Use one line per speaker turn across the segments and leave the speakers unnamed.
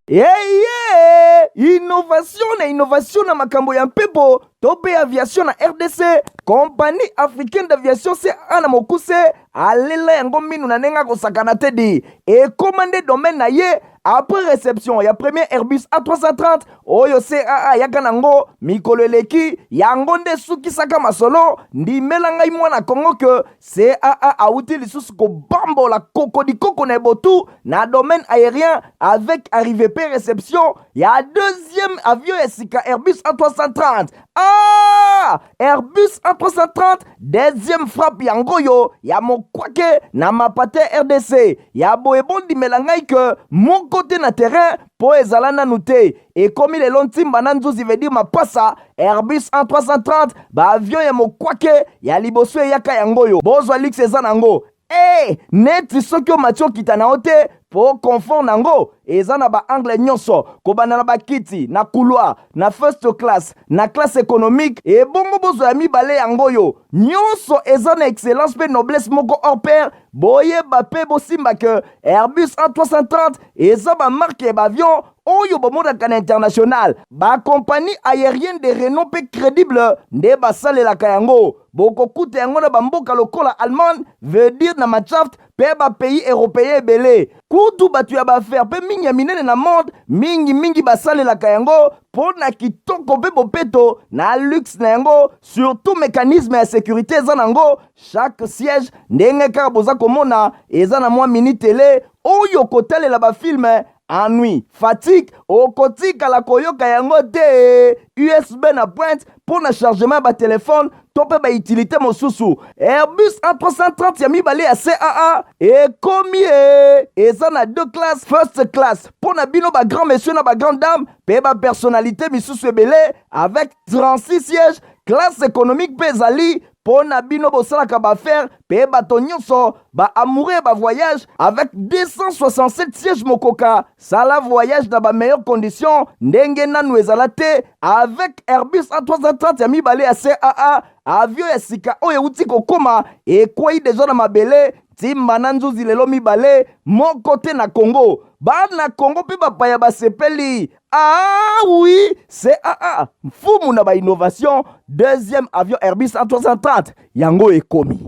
Eye innovation na innovation na makambo ya mpepo to mpe aviation na RDC, Compagnie africaine d'aviation CAA na mokuse alela yango minu na ndenge akosakana te di ekoma nde domaine na ye après réception ya premier Airbus A330 oyo CAA ayaka nango mikolo eleki, yango nde esukisaka masolo. Ndimela ngai mwana Congo ke CAA awuti lisusu kobambola kokodikoko na ebotu na domaine aérien avec arrivée pe réception ya deuxième avion ya sika Airbus A330. Ah! Airbus A330 deuxième frappe yango oyo ya mokwake na mapate RDC ya boye. Bondimela ngai ke moko te na terrain mpo ezala nanu te ekomi lelo ntimba na nzuzi veut dire mapasa Airbus A330 baavion ya mokwake ya liboso eyaka yango oyo bozwa luxe eza nango e neti soki omati okita na yo te mpo confort nango eza na baangle nyonso, kobanda na bakiti na couloir, na first class, na classe économique. Ebongo bozwa ya mibale yango oyo nyonso eza na excellence mpe noblesse moko hors pair. Boyeba mpe bosimba ke Airbus A330 eza bamarque ya baavion oyo bomonaka na international. Bacompagnie aérienne de renom mpe crédible nde basalelaka yango. Bokokuta yango na bamboka lokola Allemagne, veut dire na Mannschaft, mpe bapays européen ebele. Kutu bato ya baaffaire mpe mingi ya minene na monde mingimingi basalelaka yango mpo na kitoko mpe bopeto na luxe na yango, surtout mécanisme ya sécurité eza nango. Chaque siège, ndenge kaka boza komona, eza na mwa mini télé oyo kotalela bafilme. Ennui, fatigue okotikala koyoka yango te. USB na pointe mpo na chargement ya batelefone to mpe bautilité mosusu. Airbus A330 ya mibale ya CAA ekomi e eza na deux classes: first class mpo na bino bagrand monsieur na bagrand dame mpe bapersonnalité misusu ebele avec 36 sièges. Classe économique mpe ezali mpo na bino bosalaka baaffaire mpe bato nyonso baamoureux ya bavoyage avec 267 sièges. Mokoka sala voyage na bameilleure condition ndenge nanu ezala te avec Airbus A330 ya mibale ya CAA. Avion ya sika oyo euti kokóma, ekwei deja na mabele ntimba na nzuzi lelo mibale moko te na Congo. Bana Congo mpe bapaya basepeli. Ah oui, CAA mfumu na bainnovation, deuxième avion Airbus A330 yango ekomi.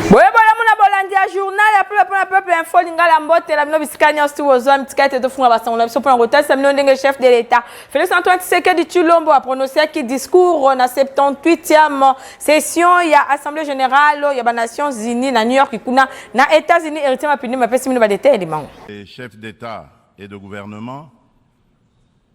Boye bolamu na bolandi ya journal ya peuple mpona peuple, Info Lingala. Mbotela bino bisika nyonso ti bozwa mitika ete tofunga basango na biso mpona kotalisa bino ndenge chef de l'État Félix Antoine Tshisekedi Tshilombo aprononceaki discours na 78e session ya Assemblée générale ya banations unies na New York, kuna na États-Unis. Héritier Mapindi mapesi bino badetail limango.
Chefs d'État et de gouvernement,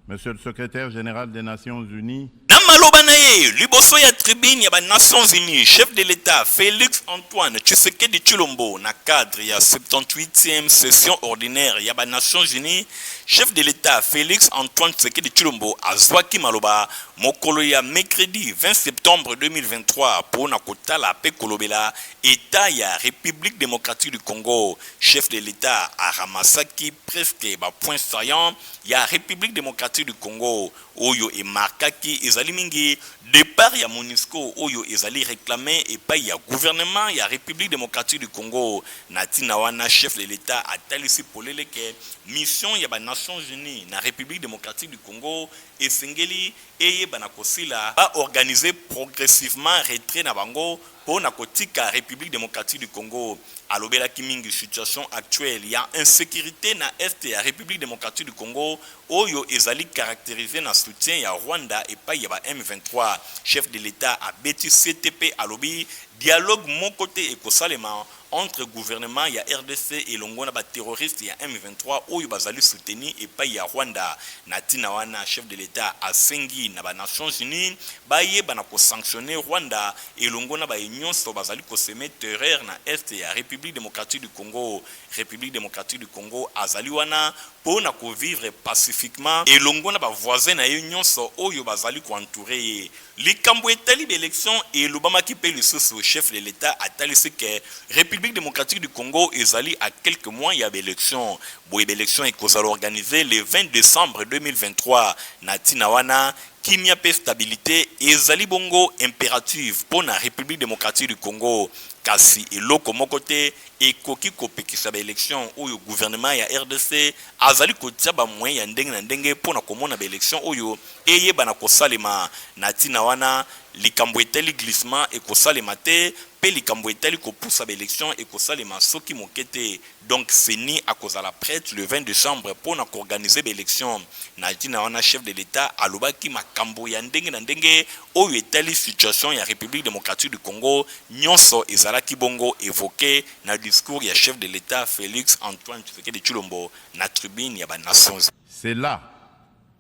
Monsieur le secrétaire général des Nations Unies,
Na maloba na ye liboso ya tribune ya banations unies, chef de l'État Félix Antoine Tshisekedi Tshilombo, na cadre ya 78e session ordinaire ya banations unies, chef de l'État Félix Antoine Tshisekedi Tshilombo azwaki maloba mokolo ya mercredi 20 septembre 2023 mpo na kotala mpe kolobela état ya République démocratique du Congo. Chef de l'État aramasaki presque bapoint saillant ya République démocratique du Congo. Oyo emarkaki ezali mingi départ ya MONUSCO oyo ezali réclamé epai ya gouvernement ya République démocratique du Congo. Na ntina wana, chef de l'État atalisi polele ke mission ya banations unies na République démocratique du Congo esengeli eyeba na kosila, baorganiser progressivement retrait na bango mpo na kotika République démocratique du Congo. Alobelaki mingi situation actuelle ya insécurité na est ya République démocratique du Congo oyo ezali caractérisé na soutien ya Rwanda epai ya ba M23. Chef de l'État abeti CTP, alobi dialogue moko te ekosalema entre gouvernement ya RDC elongo na baterroriste ya M23 oyo bazali soutenu epai ya Rwanda. Na ntina wana, chef de l'État asengi na banations unies bayeba na kosanctionne Rwanda elongo na baye nyonso bazali kosemer terreur na est ya République démocratique du Congo. République démocratique du Congo azali wana mpo na kovivre pacifiquement elongo na bavoisin na ye nyonso oyo bazali koentourer ye. Likambo etali baélection elobamaki mpe lisusu. Chef de l'État atalisi ke République démocratique du Congo ezali à quelques mois ya baélection. Boye baélection ekozala organisé le 20 décembre 2023. Na ntina wana, Kimia mpe stabilite ezali bongo imperative mpo na Republique democratique du Congo. Kasi eloko moko te ekoki kopekisa ba elections oyo gouvernement ya rdc azali kotia ba moyens ya ndenge na ndenge mpo na komona ba elections oyo eyebana kosalema. Na ntina wana, likambo etali glissement ekosalema te mpe likambo etali kopusa ba elections ekosalema soki moke te. Donc ceni akozala prete le 20 decembre mpo na ko organiser ba elections. Na ntina wana, chef de l'Etat alobaki makambo ya ndenge na ndenge oyo etali situation ya Republique democratique du Congo, nionso ezalaki bongo evoquer na discours ya chef de l'Etat Felix Antoine Tshisekedi Tshilombo na tribune ya ba Nations
C'est là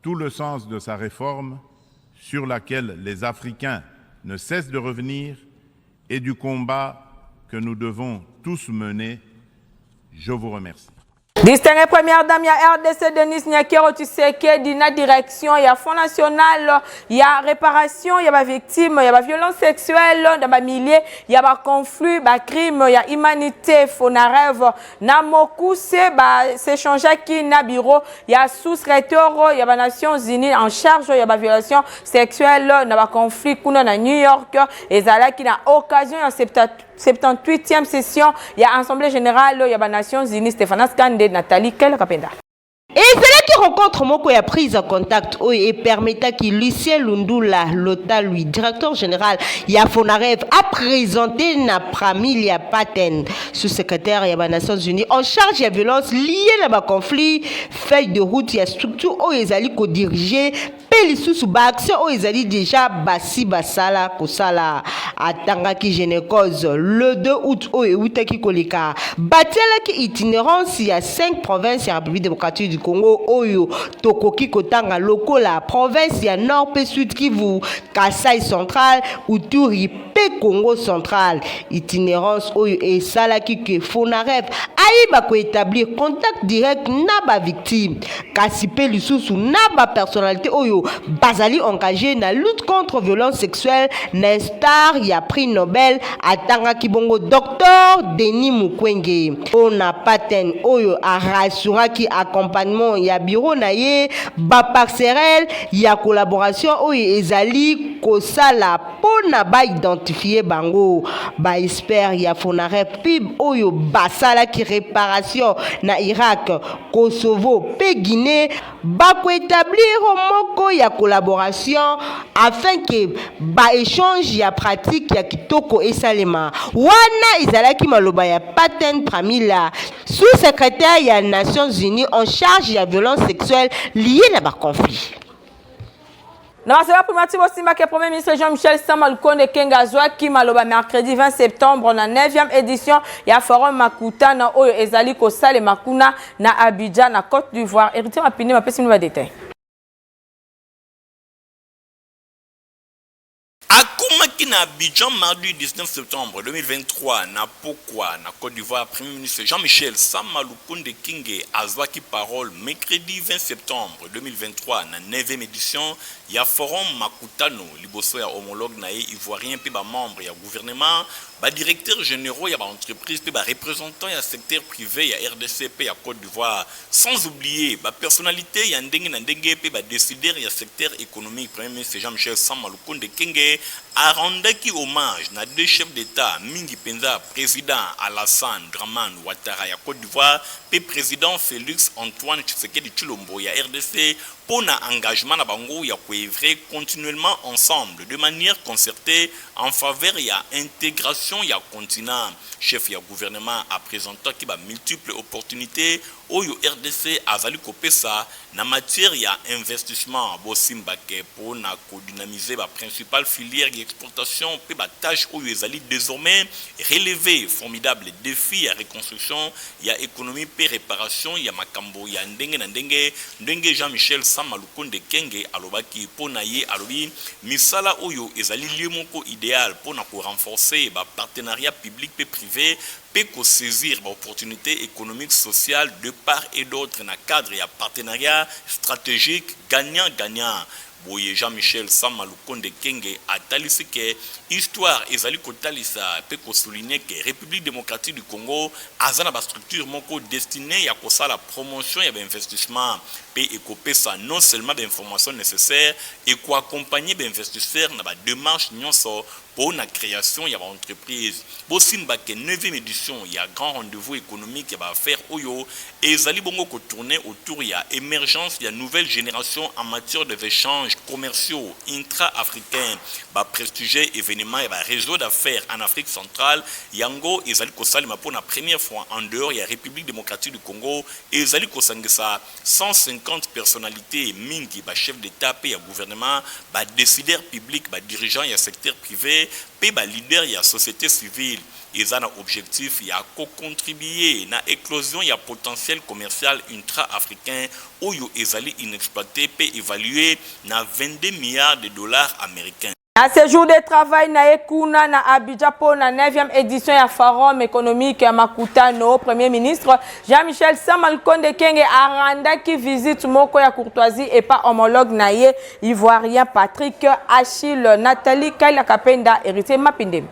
tout le sens de sa réforme sur laquelle les Africains ne cessent de revenir et du combat que nous devons tous mener. Je vous remercie.
Distinguée première dame ya RDC Denise Nyakeru Tshisekedi na direction ya Fonds national ya réparation ya ba victimes ya ba violences sexuelles dans ba milliers ya ba conflits ba crimes ya humanité Fonarev na mokuse ba s'échangeaki na bureau ya sous-recteur ya ba Nations Unies en charge ya ba violations sexuelles na ba conflits kuna na New York ezalaki na occasion ya 78e session ya Assemblée générale ya ba Nations Unies. Stéphanas Kande, Nathalie Kel Kapenda.
Ezalaki rencontre moko ya prise en contact oyo epermetaki Lucien Lundula Lotalui, directeur général ya Fonarev, a présenté na Pramilia Patten, sous-secrétaire ya ba Nations Unies en charge ya violence liée na ba conflits, feuille de route ya structure oyo ezali kodiriger mpe lisusu ba action oyo ezali deja basi basala kosala. Atangaki Genecose le 2 août oyo ewutaki koleka, batielaki itinerance ya 5 provinces ya Republique democratique du Congo oyo tokoki kotanga lokola province ya Nord mpe Sud Kivu, Kasai Central, Uturi mpe Kongo Central. Itinerance oyo esalaki que Fonarev ayeba ko etablir contact direct na ba victimes, kasi mpe lisusu na ba personnalites oyo bazali engagees na lutte contre violence sexuelle, na instar ya prix Nobel atangaki bongo Docteur Denis Mukwege. Mpo na Patten oyo a rassuraki accompagnement ya bureau na ye, ba passerelles ya collaboration oyo ezali kosala mpo na ba identifier bango. Ba experts ya Fonarep pub oyo basalaki reparation na Irak, Kosovo mpe Guinee bako etablir moko ya collaboration afin que ba echanges ya pratique ya kitoko esalema. Wana ezalaki maloba ya Patten Pramila, sous-secretaire ya Nations Unies en charge ya violence sexuelle liee na ba conflits.
Na masolo primature, bosimbaki Premier ministre Jean-Michel Sama Lukonde Kenga azwaki maloba mercredi 20 septembre na 9e édition ya Forum Makutano oyo ezali kosalema kuna na Abidjan na Côte d'Ivoire. Héritier Mapine mapesi bino ba détails.
Akomaki na Abidjan mardi 19 septembre 2023 na pokwa na Cote d'Ivoire, Premier ministre Jean-Michel Sama Lukonde Kinge azwaki parole mercredi 20 septembre 2023 na 9e edition ya Forum Makutano liboso ya homologue na ye ivoirien mpe ba membres ya gouvernement, ba directeurs generaux ya ba entreprises mpe ba representants ya secteur prive ya rdc mpe ya Cote d'Ivoire, sans oublier ba personnalites ya ndenge na ndenge mpe ba decideurs ya secteur economique. Premier ministre Jean-Michel Sama Lukonde Kyenge a rendaki hommage na deux chefs d'Etat, mingi mpenza president Alassane Dramane Ouattara ya Cote d'Ivoire mpe president Felix Antoine Tshisekedi Tshilombo ya rdc mpo na engagement na bango ya ko oeuvrer continuellement ensemble de manière concertee en faveur ya integration ya continent. Chef ya gouvernement a presentaki ba multiples opportunites oyo rdc azali kopesa na matière ya investissement. Bosimba ke mpo na ko dynamiser ba principales filières ya exportation mpe ba taches oyo ezali desormais relever formidable defi ya reconstruction ya economie mpe reparation ya makambo ya ndenge na ndenge, ndenge Jean-Michel Sama Lukonde Kyenge alobaki. Mpo na ye, alobi misala oyo ezali lieu moko ideal mpo na ko renforcer ba partenariats publics mpe prives mpe ko saisir ba opportunites economiques, sociales de part et d'autre na cadre ya partenariat strategique gagnant-gagnant. Boye Jean-Michel Sama Lukonde Kyenge atalisi ke histoire ezali kotalisa pe ko souligner ke Republique democratique du Congo aza na ba structures moko destinees ya kosala promotion ya ba investissements. mpe ekopesa non seulement ba informations necessaires, eko accompagner ba investisseurs na ba demarches nionso po na creation ya ba entreprises. Bosimba ke neuvième edition ya grand rendez-vous economique ya ba affaires oyo ezali bongo ko tourner autour ya emergence ya nouvelle generation en matière des echanges commerciaux intra-africains, ba prestigieux evenements ya ba reseaux d'affaires en Afrique centrale. Yango ezali kosalema po na première fois en dehors ya Republique democratique du Congo, ezali kosangisa 150 personnalites, mingi ba chefs d'Etat mpe ya gouvernement, ba decideurs publics, ba dirigeants ya secteur prive mpe ba leaders ya societe civile. Eza na objectif ya ko contribuer na eclosion ya potentiel commercial intra-africain oyo ezali inexploite mpe evaluer na 22 milliards de dollars americains.
Na sejour de travail na ye kuna na Abidjan mpo na 9e edition ya Forum économique ya Makutano, Premier ministre Jean-Michel Sama Lukonde Kyenge arandaki visite moko ya courtoisie epa homologue na ye ivoirien Patrick Achille. Nathalie Kaila Kapenda, Héritier Mapindemi.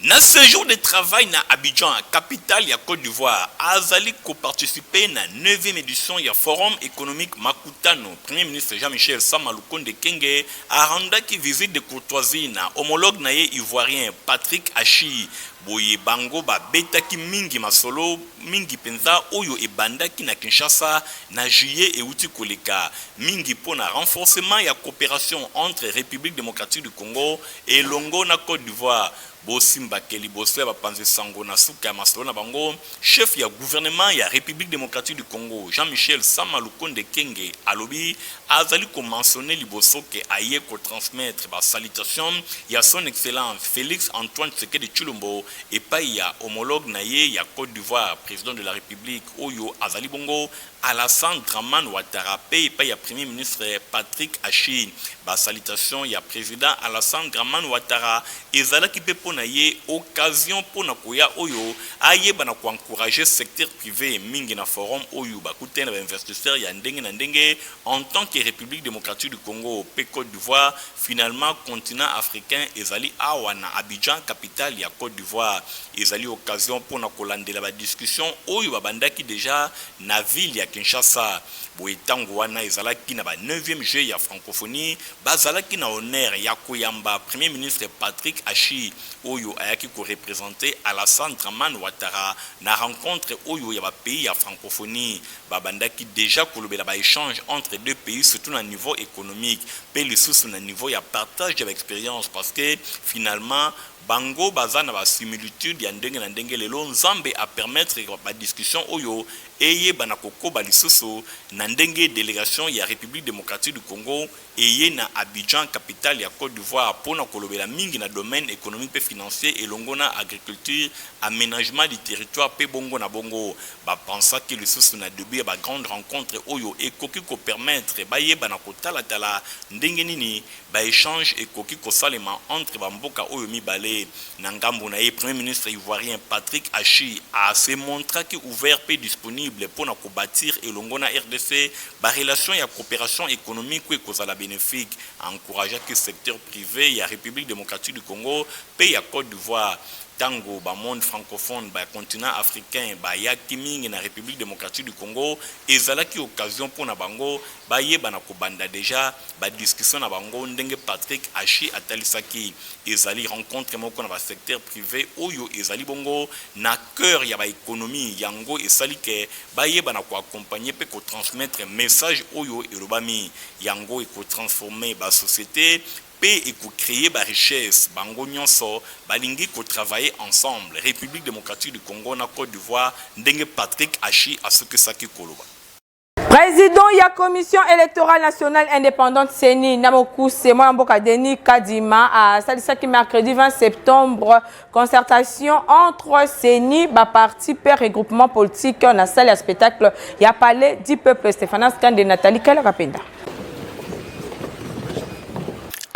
Na sejour de travail na Abidjan, capitale ya Cote d'Ivoire, azali ko participer na neuvième edition ya Forum economique Makutano. Premier ministre Jean-Michel Sama Lukonde Kyenge a rendaki visite de courtoisie na homologue na ye ivoirien Patrick Achi. Boye bango babetaki mingi masolo mingi penza oyo ebandaki na Kinshasa na juillet ewuti koleka, mingi mpo na renforcement ya cooperation entre Republique democratique du Congo elongo na Cote d'Ivoire. Bosimba ke liboso ya bapanzi sango na suka ya masolo na bango, chef ya gouvernement ya Republique democratique du Congo, Jean-Michel Sama Lukonde Kyenge alobi azali ko mentionner liboso ke aye ko transmettre ba salutations ya son Excellence Felix Antoine Tshisekedi Tshilombo epayi ya homologue na ye ya Cote d'Ivoire, president de la Republique oyo azali bongo Alassane Dramane Ouattara mpe epai ya Premier ministre Patrick Achi. Ba salutations ya President Alassane Dramane Ouattara ezalaki mpe mpo na ye occasion mpo na koya oyo ayeba na ko encourager secteur prive mingi na forum oyo bakutani na ba investisseurs ya ndenge na ndenge en tant que Republique democratique du Congo mpe Cote d'Ivoire finalement continent africain ezali awa na Abidjan capitale ya Cote d'Ivoire. Ezali occasion mpo na kolandela ba discussions oyo babandaki dejà na ville ya Kinshasa. Boye tango wana ezalaki na ba neuvième jeux ya francophonie, bazalaki na honneur ya koyamba Premier ministre Patrick Achi oyo ayaki ko representer Alassane Dramane Ouattara na rencontre oyo ya ba pays ya francophonie. Babandaki dejà kolobela ba echanges entre deux pays surtout na niveau economique mpe lisusu na niveau ya partage ya ba experiences parce que finalement Bango baza na ba similitudes ya ndenge na ndenge lelo Nzambe a permettre ba discussions oyo eyebana kokoba lisusu na ndenge delegation ya Republique democratique du Congo eye na Abidjan capitale ya Cote d'Ivoire pona kolobela mingi na domaine economique pe financier elongo na agriculture, amenagement du territoire pe bongo na bongo. Ba pensaki lisusu na debut ya ba grandes rencontres oyo ekoki ko permettre bayebana kotalatala ndenge nini Ba echanges ekoki kosalema entre ba mboka oyo mibale. Na ngambo na ye, Premier ministre ivoirien Patrick Achi a se montraki ouvert mpe disponible mpo na ko batir elongo na rdc ba relations ya cooperation economique oyo ekozala benefique. A encourageaki secteur prive ya Republique democratique du Congo mpe ya Cote d'Ivoire. Tango ba monde francophone ba continent africain bayaki mingi na Republique democratique du Congo, ezalaki occasion mpo na bango bayebana kobanda dejà ba discussions na bango ndenge Patrick Achi atalisaki. Ezali rencontre moko na ba secteurs prives oyo ezali bongo na coeur ya ba economies, yango esali que bayebana ko accompagner mpe ko transmettre message oyo elobami. Yango eko transformer ba societes mpe eko creer ba richesses. Bango nionso balingi ko travailler ensemble, Republique democratique du Congo na Cote d'Ivoire, ndenge Patrick Achi asukisaki koloba.
Président ya Commission électorale nationale indépendante CENI na mokuse mwana mboka Denis Kadima asalisaki mercredi 20 septembre concertation entre CENI ba parti pe regroupement politique na salle ya spectacle ya Palais du Peuple. Stéphanas Kande, Nathalie Kala Kapenda.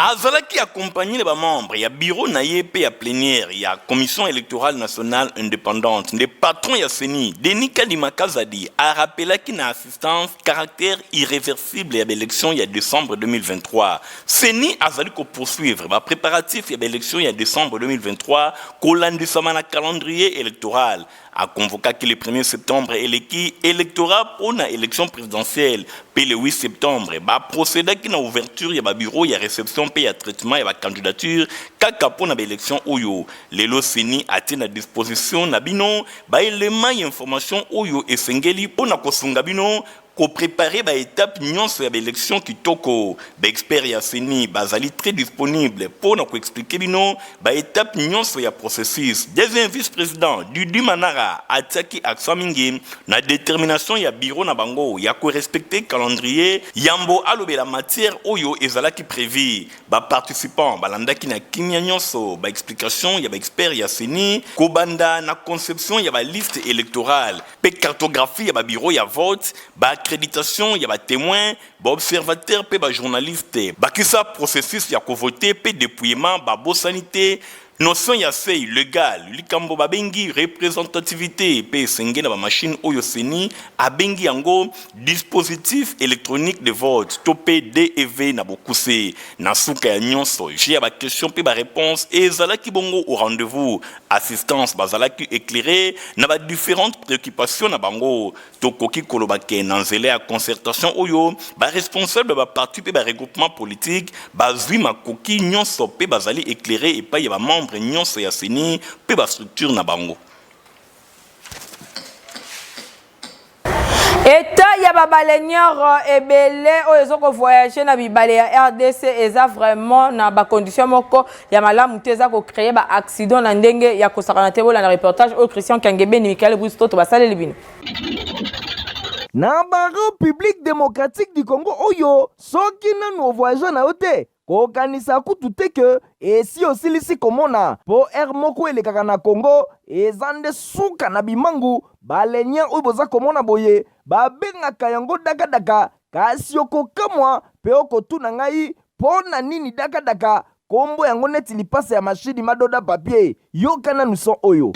Azalaki accompagné na ba membres ya bureau na ye mpe ya plenière ya Commission electorale nationale independante. Nde patron ya CENI, Denis Kadima Kazadi, a rappelaki na assistance caractère irreversible ya ba elections ya decembre 2023. CENI azali ko poursuivre ba preparatifs ya ba elections ya decembre 2023 kolandisama na calendrier electoral. A convokaki le premier septembre eleki electorat mpo na election presidentielle mpe le 8 septembre ba procedaki na ouverture ya ba bureaux ya reception mpe ya traitement ya ba candidatures kaka mpo na ba elections oyo. Lelo ceni atie na disposition na bino ba elements ya information oyo esengeli mpo na kosunga bino Ko preparer ba etapes nionso ya ba elections kitoko. Ba experts ya ceni bazali très disponibles po na ko expliquer bino ba etapes nionso ya processus. Deuxième vice-president, Dudi Manara atiaki accent mingi na determination ya bureau na bango ya ko respecter calendrier yambo alobela matière oyo ezalaki prevue. Ba participants balandaki na kimia nionso ba explications ya ba experts ya ceni kobanda na conception ya ba listes electorales mpe cartographie ya ba bureaux ya vote, ba accreditations ya ba temoins, ba observateurs mpe ba journalistes, bakisa processus ya ko voter mpe depouillement, babosani te notion ya seuil legal, likambo babengi representativite mpe esenge na ba machines oyo ceni abengi yango dispositif electronique de vote to mpe DEV na bokuse. Na suka ya nionso, jeu ya ba questions mpe ba reponses ezalaki bongo au rendez-vous. Assistance bazalaki eclairer na ba differentes preoccupations na bango. Tokoki koloba ke na nzela ya concertation oyo, ba responsables ya ba partis mpe ba regroupements politiques bazui makoki nionso mpe bazali eclairer epayi ya ba membres nionso ya ceni mpe ba structures na bango.
Etat ya ba baleinière ebele oyo ezo ko voyager na bibale ya RDC eza vraiment na ba conditions moko ya malamu te, eza ko créer ba accident na ndenge ya kosakana te. Bolanda reportage oyo Christian Kangebeni, Michael Bruce Toto basaleli bino.
Na ba Republique democratique du Congo oyo soki nanu o voyagea na yo te Kokanisa kutu te que esi osilisi komona po heure moko elekaka na Congo eza nde suka na bimangu, baleinière oyo boza komona boye babengaka yango daka-daka kasi okokamwa pe okotuna ngai po na nini daka-daka kombo yango neti lipasa ya machini madoda papier yoka nanu son oyo.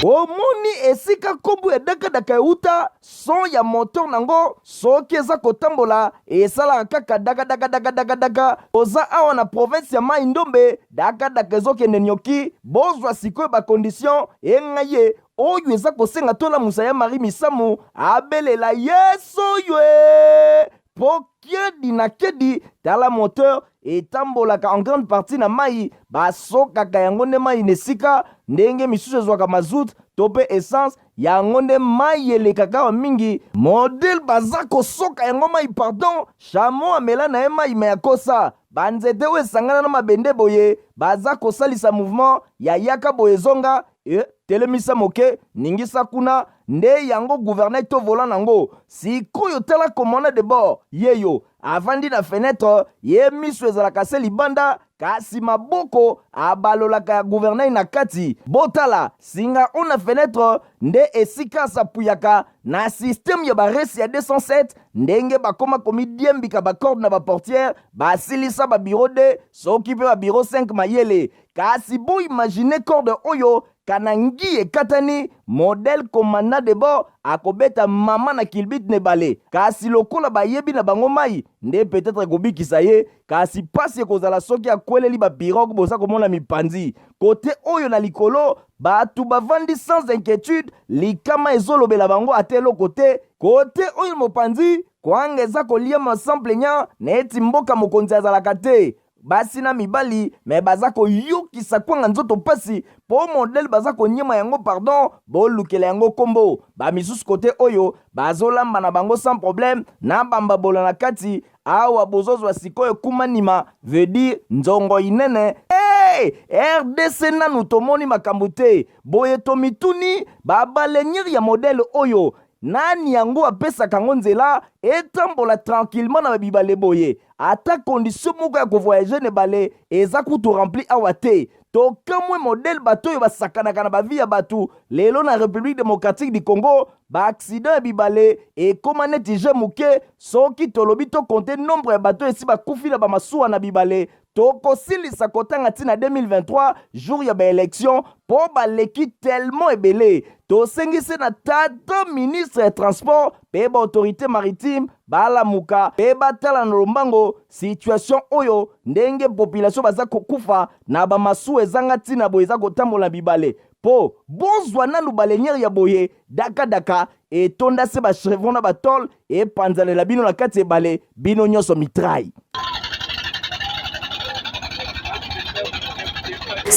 Omoni esika kombo ya daka-daka ewuta? Son ya moteur nango soki eza kotambola esalaka kaka daka daka daka daka daka. Toza awa na province ya Mayi Ndombe, daka daka ezokende nioki. Bozwa sikoyo ba conditions enga ye oyo eza kosenga tolamusa ya Marie Misamu abelela yesu oyo ee po kiedi na kiedi. Tala moteur etambolaka en grande partie na mayi, basokaka yango nde mayi na esika ndenge misusu ezwaka mazout to pe essence. Yango nde mayi elekaka awa mingi. Modèle baza kosoka yango mayi pardon, chameau amela naye mayi mais akosa. Ba nzete oyo esangana na mabende boye baza kosalisa mouvement ya yaka boye zonga eh telemisa moke ningisa kuna nde yango gouvernail to volant nango. Sikoyo tala commandant de bord yeyo avandi na fenetre ye misu ezalaka se libanda Kasi maboko abalolaka ya gouvernail na kati. Botala, singa oyo na fenetre nde esika asapuyaka na système ya ba resi ya 207 ndenge bakoma komidiembika ba corde na ba portière, basilisa ba bureau 2 soki pe ba bureau 5 mayele. Kasi bo imaginer corde oyo Kana ngi ekatani, modèle commandant de bord akobeta mama na culbute na ebale. Kasi lokola bayebi na bango mayi nde peut-etre ekobikisa ye, kasi pasi ekozala soki akweleli ba pirogues boza komona mipanzi. Cote oyo na likolo, batu bavandi sans inquietude, likama ezolobela bango ata eloko te. Cote oyo mopanzi, kwanga eza koliama sans plaignant neti mboka mokonzi azalaka te. Basi na mibali mais baza koyokisa kwanga nzoto pasi po modèle baza koniema yango pardon bolukela yango kombo ba misusu kote oyo bazolamba na bango sans problème na bambabola na kati awa bozozwa sikoyo kumanima veut dire nzongo inene hey! Rdc nanu tomoni makambo te boye tomituni ba baleinière ya modèle oyo nani yango apesaka yango nzela etambola tranquillement na ba bibale boye Ata condition moko ya ko voyager na ebale eza kutu rempli awa te. Tokamwe modèle bato oyo basakanaka na ba vie ya batu lelo na Republique democratique du Congo, ba accidents ya bibale ekoma neti jeu muke, soki tolobi to compter nombre ya bato oyo esi bakufi na ba masuwa na bibale, Tokosilisa kotanga ti na 2023 jour ya ba election po baleki tellement ebele. Tosengi se na tata ministre ya transport pe ba autorite maritime balamuka pe batala na lombango situation oyo ndenge population baza kokufa na ba masuwa ezanga tina boye eza kotambola na bibale po bozwa nanu baleniere ya boye daka daka etonda se ba chevron na ba tole epanzanela bino na kati ebale bino nyonso mitraille.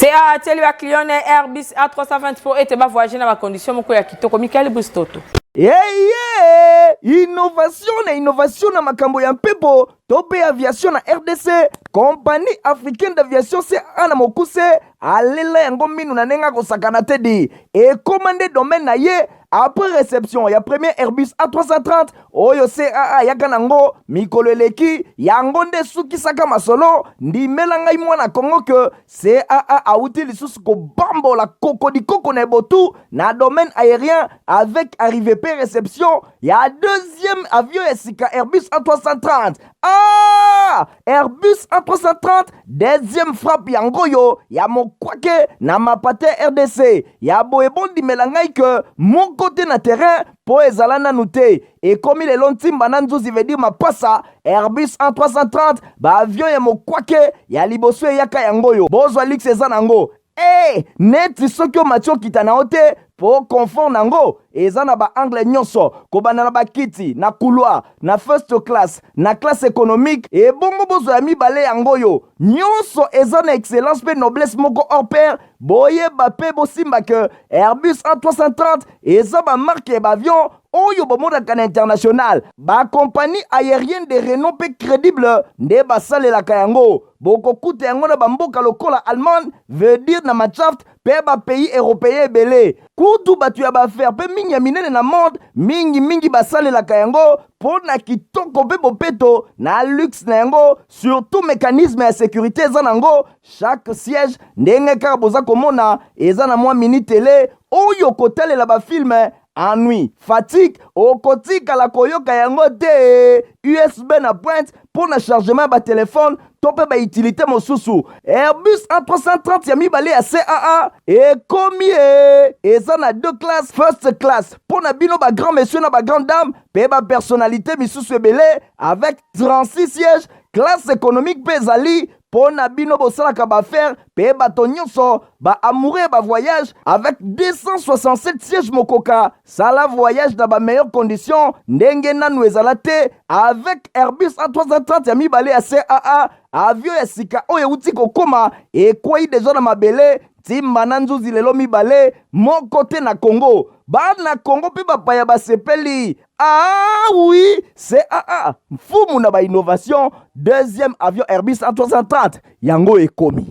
CA atieli ba client na Airbus A320 mpo ete ba voyager na ba conditions moko ya kitoko. Michael Bustoto.
Eye innovation na innovation na makambo ya mpepo to mpe aviation na RDC, Compagnie africaine d'aviation CAA na mokuse alela yango minu na ndenge akosakana te di ekoma nde domaine na ye après reception ya premier Airbus A330 oyo CAA ayaka nango mikolo eleki, yango nde esukisaka masolo. Ndimela ngai mwana Congo que CAA awuti lisusu kobambola kokodikoko na ebotu na domaine aérien avec arrivée pe reception ya deuxième avion ya sika Airbus A330. Ah! Airbus A330 deuxième frappe yango oyo ya mokwake na mapate RDC ya boye bondimela ngai que moko te na terrain po ezala nanu te ekomi lelo ntimba na nzuzi veut dire mapasa Airbus A330 ba avion ya mokwake ya liboso eyaka yango oyo bozwa luxe eza nango Eh, neti soki omati okita na yo te po confort nango eza na ba angle nyonso kobanda na bakiti na couloir na first class na classe économique ebongo bozwa ya mibale yango oyo nyonso eza na excellence mpe noblesse moko hors pair boyeba mpe bosimba ke Airbus A330 eza ba marque ya baavion oyo bomonaka na international bakompagnie aérienne de renom mpe crédible nde basalelaka yango bokokuta yango na bamboka lokola Allemagne veut dire na Mannschaft mpe bapays européen ebele kutu bato ya baaffaire mpe mingi ya minene na monde mingi mingi basalelaka yango mpo na kitoko mpe bopeto na luxe na yango surtout mécanisme ya sécurité eza nango chaque siège ndenge kaka boza komona eza na mwa mini tele oyo kotalela bafilme ennui fatigue okotikala koyoka yango te usb na pointe mpo na chargement ya batelefone to mpe bautilité mosusu airbus a330 ya mibale ya caa ekomi e eza na deux classes first class mpo na bino bagrand monsieur na bagrand dame mpe bapersonnalité misusu ebele avec 36 sièges classe économique mpe ezali mpo na bino bosalaka baaffaire mpe bato nyonso baamoureux ya bavoyage avec 267 sièges mokoka sala voyage na bameilleure condition ndenge nanu ezala te avec Airbus A330 ya mibale ya CAA avion ya sika oyo euti kokoma ekwei deja na mabele ntimba na nzuzi lelo mibale moko te na Congo bana Congo mpe bapaya basepeli Ah oui, CAA, mfumu na ba innovation, deuxième avion Airbus A330, yango ekomi.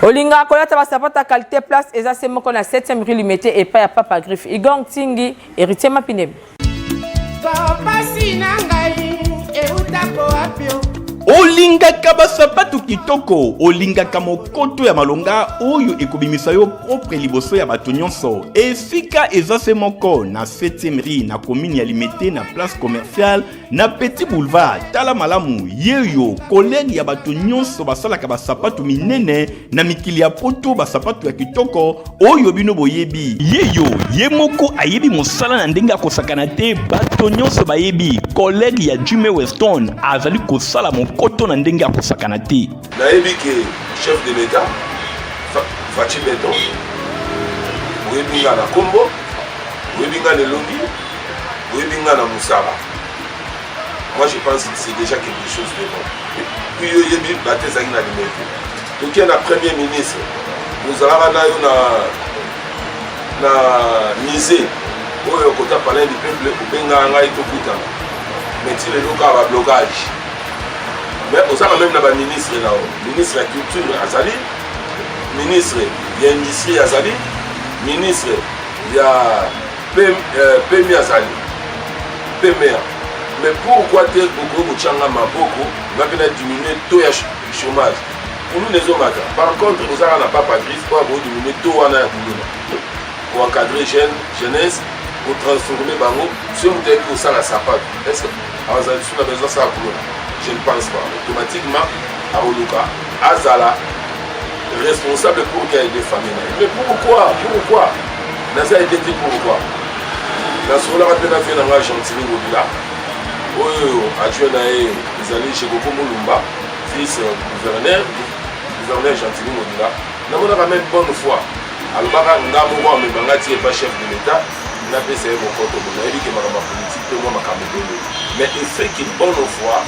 Olingaka kolata ba sapato ya qualité place eza se moko na 7e rue Limete epai ya Papa Griffe. Igor Ntingi, Héritier Mapinebe.
Pasi na ngai eutako wapi o?
Olingaka basapatu kitoko, olingaka mokoto ya malonga oyo ekobimisa yo propre liboso ya bato nyonso. Esika eza se moko na 7e rue na commune ya Limete na place commerciale na Petit Boulevard. Tala malamu, yeyo collègue ya bato nyonso basalaka basapatu minene na mikili ya poto, basapatu ya kitoko oyo bino boyebi. Yeyo ye moko ayebi mosala na ndenge akosakana te, bato nyonso bayebi. Collègue ya Jimmy Weston azali kosala mokoto na ndenge akosakana te.
Nayebi ke chef de l'Etat Fatshi Beton, oyebi nga na kombo, oyebi nga na elongi, oyebi nga na mosala. Moi je pense que c'est déjà quelque chose de bon. Et puis yo oyebi bato ezalaki na limete. Toke na premier ministre, ozalaka na yo na na musée oyo kota palais du peuple, obengaka ngai tokutana, mais ti lelo kaka ba blocage. Mais ozaka meme na ba ministre na yo, ministre ya culture azali, ministre ya industrie azali, ministre ya PMI azali, PMA. Mais pourquoi te okoki kotia nga maboko nga mpe na diminuer taux ya chômage? Kuluna ezomata. Par contre ozaka na papa Griffe oyo akoki diminuer taux wana ya kuluna, koencadrer jeune jeunesse, kotransformer bango. Soki moto ayebi kosala sapato, est ce que azali lisusu na besoin asala kuluna? Je ne pense pas. Automatiquement akoluka azala responsable pour que aide famille na ye. Mais pourquoi, pourquoi naza aide te? Pourquoi? Nasololaka mpe na vie na ngai Gentini Ngobila, oyo adjoint na ye ezali Jekoko Mulumba, vice gouverneur, gouverneur Gentini Ngobila. Namonaka même bonne foi, alobaka nga moko amema nga ti epa chef de l'État, napesa ye mokoto. Bo nayebi ke makambo ya politike mpe mwa makambo ebele, mais effet ke bonne foi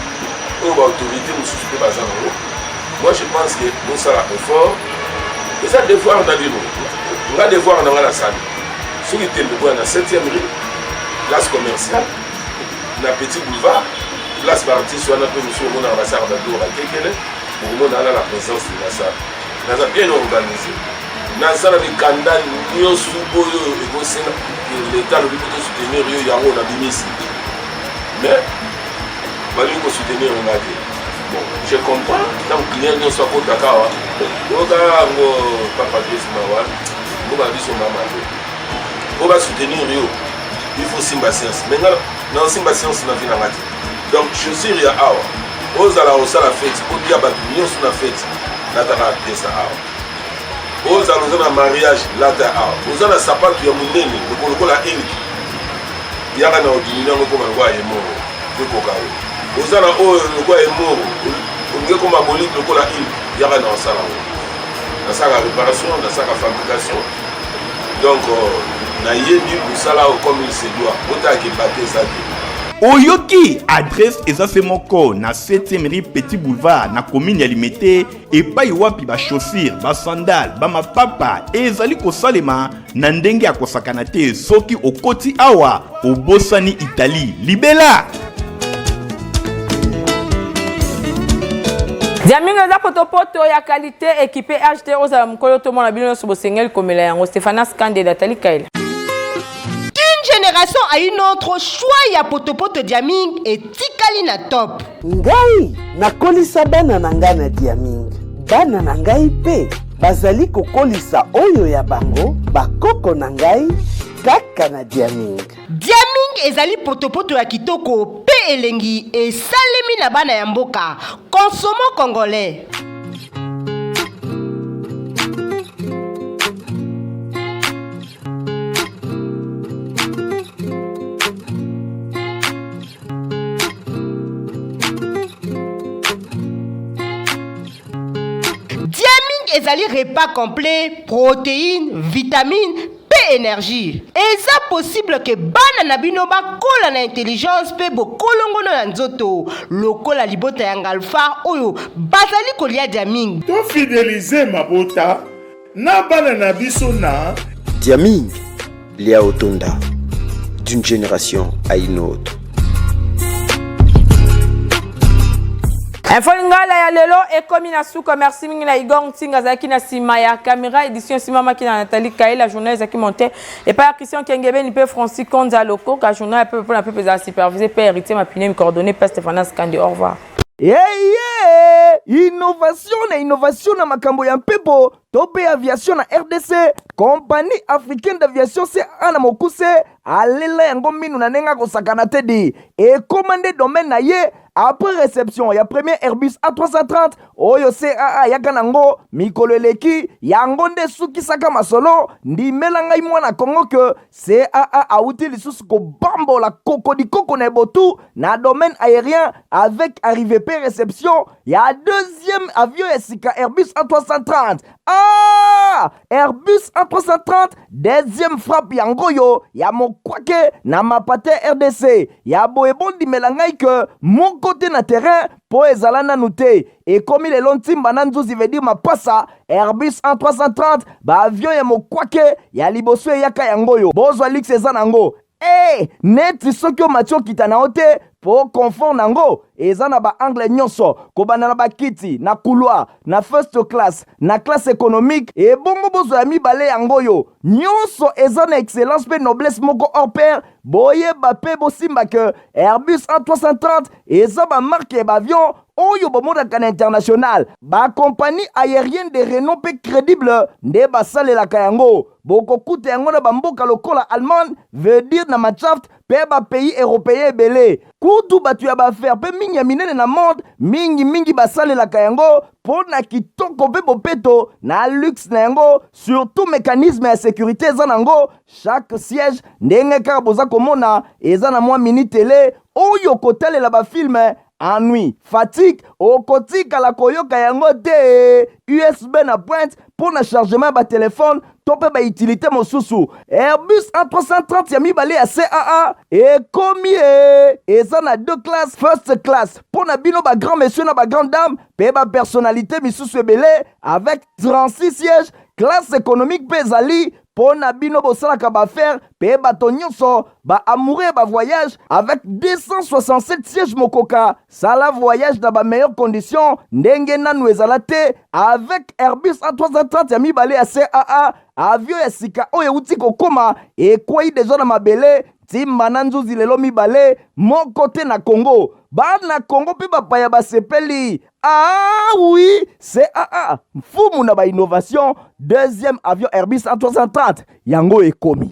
oyo baautorité mosusu mpe baza nango, moi je pense que bosala effort, eza devoir na bino. Nga devoir na nga nasali, soki tembe boya na 7e rue, place commerciale, na Petit Boulevard, place baartiste wana mpe mosusu omonaka basalaka babiloko bakekele, okomona wana la présence de la salle. Naza bien organisé, naza na mikanda nyonso oyo ekosenga leta alobi mpo tosoutenir yo, yango nabimisi, mais balingi kosoutenir nga te. Bon, je comprends, ntango client nyonso akotaka awa, oyoka yango papa Patrice mawa ngo babiso mama te. Mpo basoutenir yo, il faut simba science, mais nga naosimba science na vie na nga te. Donc chaussure ya awa, ozala osala feti, otia bato nyonso na feti, lataka pièce awa. Ozala oza na mariage, lata awa. Oza na sapatu ya monene lokola eliki, yaka na odimini yango ekoma lokola yemoro ekoka yo. Oza na oyo lokola yemoro, olingi ekoma bolite lokola ile, yaka na osala yango. Nasalaka réparation, nasalaka fabrication, donc nayebi mosala oyo comme il se doit. Botalaka ebate eza te.
Oyoki adresse eza se moko na 7e rue Petit Boulevard, na commune ya Limete, epai wapi bachaussure, basandale, bamapapa ezali kosalema na ndenge ya kosakana te. Soki okoti awa, obosani Italie libela.
Diamingo eza potopoto ya qualité équipé HD. Ozala mokolo tomona bino nyonso bosengeli komela yango. Stéphanas Kandela, Tali Kaila.
D'une génération à une autre, choix ya potopoto Diaming etikali na top.
Ngai nakolisa bana na ngai na Diaming, bana na ngai mpe bazali kokolisa oyo ya bango bakoko na ngai kaka na Diaming.
Diaming ezali potopoto ya kitoko mpe elengi, esalemi na bana ya mboka. Consommons congolais. Diaming ezali repas complet, protéines, vitamines mpe énergie. Eza possible ke bana na bino bakola na intelligence mpe bokolongono ya nzoto lokola libota ya Ngalfa oyo bazali kolia Diaming.
Tofidelize mabota na bana na biso na
Diaming, lia otonda, d'une génération à une autre.
Info Lingala ya lelo ekomi na suka. Merci mingi na Igor Ntinga azalaki na nsima ya caméra. Édition esimamaki na Nathalie Kaela, journal ezalaki monté epai ya Christian Kengebeni mpe Francis Konza Lokoka. Journal ya pepe mpona pepe ezala supervisé mpe Héritier Mapine, coordonné mpe Stéphanas Kandi. Au revoir.
Eye innovation na innovation na makambo ya mpepo to mpe aviation na RDC, Compagnie africaine d'aviation CAA na mokuse alela yango minu na ndenge akosakana te di ekóma nde domaine na ye. Après réception ya premier Airbus A330 oyo CAA ayaka nango mikolo eleki, yango nde esukisaka masolo. Ndimela ngai mwana Kongo ke CAA awuti lisusu kobambola kokodikoko na ebotu na domaine aérien avec arrivée pe réception ya deuxième avion ya sika, Airbus A330. Ah, Airbus A330 deuxième frappe yango oyo ya mokwake na mapate RDC ya boye. Bondimela ngai ke moko te na terrain mpo ezala nanu te, ekomi lelo ntimba na nzuzi, veut dire mapasa. Airbus A330, baavion ya mokwake ya liboso eyaka yango oyo. Bozwa luxe eza nango e neti soki omati okita na yo te, mpo confort nango eza na baangle nyonso, kobanda na bakiti na couloir, na first class, na classe économique. Ebongo bozwa ya mibale yango oyo, nyonso eza na excellence mpe noblesse moko hors pair. Boyeba mpe bosimba ke Airbus A330 eza bamarke ya baavion. oyo bomonaka na international. Bakompagnie aérienne de renom mpe crédible nde basalelaka yango. Bokokuta yango na bamboka lokola Allemagne, veut dire na Mannschaft mpe bapays européen ebele. Kutu bato ya baaffaire mpe mingi ya minene na monde mingimingi basalelaka yango mpo na kitoko mpe bopeto na luxe na yango, surtout mécanisme ya sécurité eza nango. Chaque siège, ndenge kaka boza komona, eza na mwa mini télé oyo kotalela bafilme. Ennui, fatigue, okotikala koyoka yango te. USB na pointe mpo na chargement ya batelefone to mpe bautilité mosusu. Airbus A330 ya mibale ya CAA ekomi e eza na deux classes: first class mpo na bino bagrand monsieur na bagrand dame mpe bapersonnalité misusu ebele avec 36 sièges. Classe économique mpe ezali mpo na bino bosalaka baaffaire mpe bato nyonso baamoureux ya bavoyage avec 267 sièges. Mokoka sala voyage na bameilleure condition ndenge nanu ezala te avec Airbus A330 ya mibale ya CAA. Avion ya sika oyo euti kokóma, ekwei deja na mabele ntimba na nzuzi lelo mibale moko te na Congo. Bana Congo mpe bapaya basepeli. Ah oui, CAA, mfumu na bainnovation. Deuxième avion Airbus A330 yango ekomi.